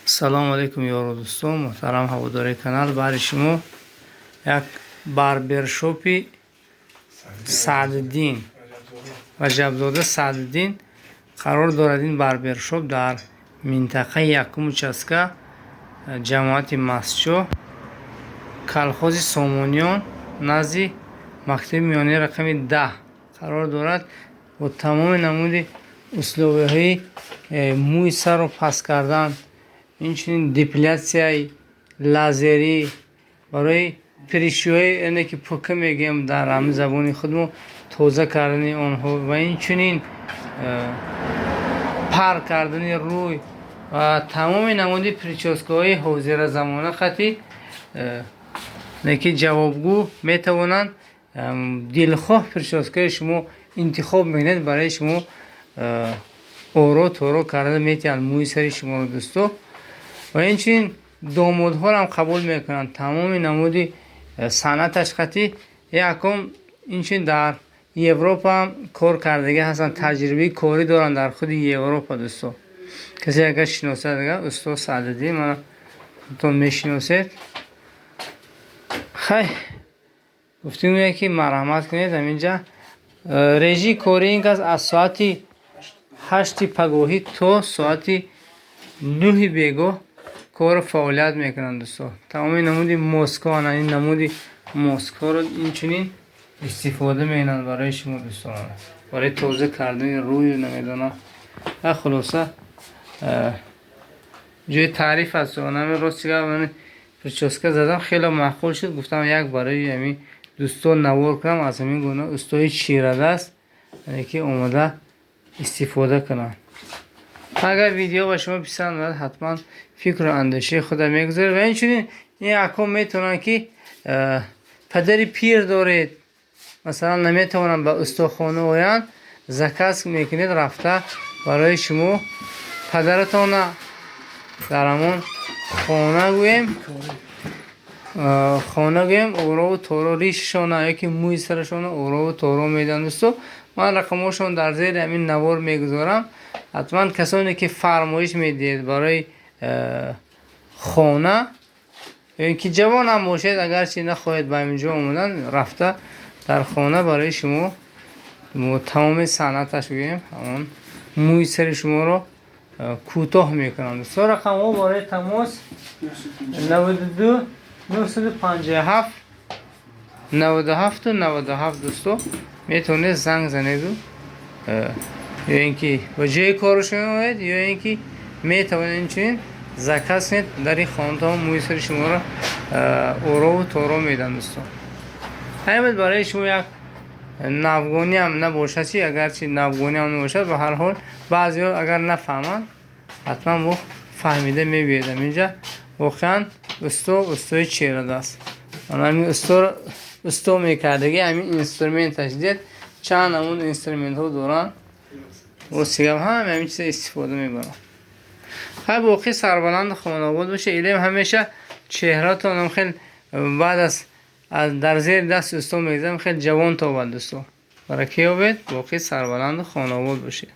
Салому алейкум, ёру дӯстон, муҳтарам ҳаводори канал. Баҳри шумо як барбершопи Саъдиддин Раҷабзода Саъдиддин қарор дорад. Ин барбершоп дар минтақаи якум участка, ҷамоати Мастчоҳ, колхози Сомониён, назди мактаби миёнаи рақами 10 қарор дорад. Бо тамоми намуди условияҳои мӯи сарро паст кардан, инчунин депиляцияи лазерӣ барои прыщи ҳои, яъне ки пӯка мегӯем дар ҳамин забони худмо, тоза кардани онҳо ва инчунин пар кардани рӯй ва тамоми намуди прическаҳои ҳозиразамона қати ки ҷавобгӯ метавонанд. Дилхоҳ прическаи шумо интихоб мекунед, барои шумо оро торо карда метиҳанд мӯи сари шуморо, дӯсто. Ва инчунин домодҳоро ҳам қабул мекунанд, тамоми намуди санъаташ қати якум. Инчунин дар Европа ҳам кор кардагӣ ҳастанд, таҷрибаи корӣ доранд дар худи Европа. Дӯсто, касе агар шиносад, агар устод Саъдиддин мана худтон мешиносед. Хай, гуфтем, ки марҳамат кунед ҳаминҷа. Режими кории ин кас аз соати 8-и пагоҳӣ то соати 9-и бегоҳ кору фаъолият мекунанд. Дӯсто, тамоми намуди маска, ана ин намуди маскҳоро инчунин истифода мекунанд барои шумо, дӯстон, барои тоза кардани рӯю намедонам. Ва хулоса, ҷои таъриф аст. Нами рости гап, прическа задам, хеле маъқул шуд. Гуфтам, як барои ҳамин дӯстон навор кунам, аз ҳамин гуна устои чирадаст, яъне ки омода истифода кунанд. Агар видео ба шумо писанд омад, ҳатман фикру андешаи худро мегузоред. Ва инчунин ин аком метавонанд, ки падари пир доред, масалан, наметавонанд ба устохона оянд, заказ мекунед, рафта барои шумо падаратона дар ҳамон хона гӯем, хона гӯем, орову торо ришашона ёки мӯи сарашона орову торо медиҳанд. Дӯсто, ман рақамҳошон дар зери ҳамин навор мегузорам. Ҳатман касоне ки фармоиш медиҳед барои хона ё ин ки ҷавон ҳам бошед, агарчи нахоҳед ба ҳамин ҷо омадан, рафта дар хона барои шумо тамоми санъаташ гӯем, ҳамон мӯи сари шуморо кӯтоҳ мекунанд. Дӯсто, рақамҳо барои тамос 92 957 97 97. Дӯсто, метавонед занг занеду ё ин ки ба ҷои корашон оед, ё ин ки метавонед инчунин заказ кунед, дари хонатон мӯи сари шуморо орову торо медиҳанд. Дӯстон, ҳамин барои шумо як навгониам набошад чи, агарчи навгониам набошад, ба ҳар ҳол баъзеҳо агар нафаҳманд, ҳатман мо фаҳмида мебиёед. Ҳаминҷа воқеан усто, устои чирадаст. Ҳамин усто мекардаги ҳамин инструменташ, дид, чанд намуд инструментҳо доранд. Ростигап, ҳама ҳамин чиза истифода мебаранд. Хай, боқӣ сарбаланду хонаобод бошед. Илем ҳамеша чеҳратонам хел баъд аз дар зери дасти усто мегзарам, хеле ҷавон тобад. Дӯсто, барака ёбед, боқӣ сарбаланду хонаобод бошед.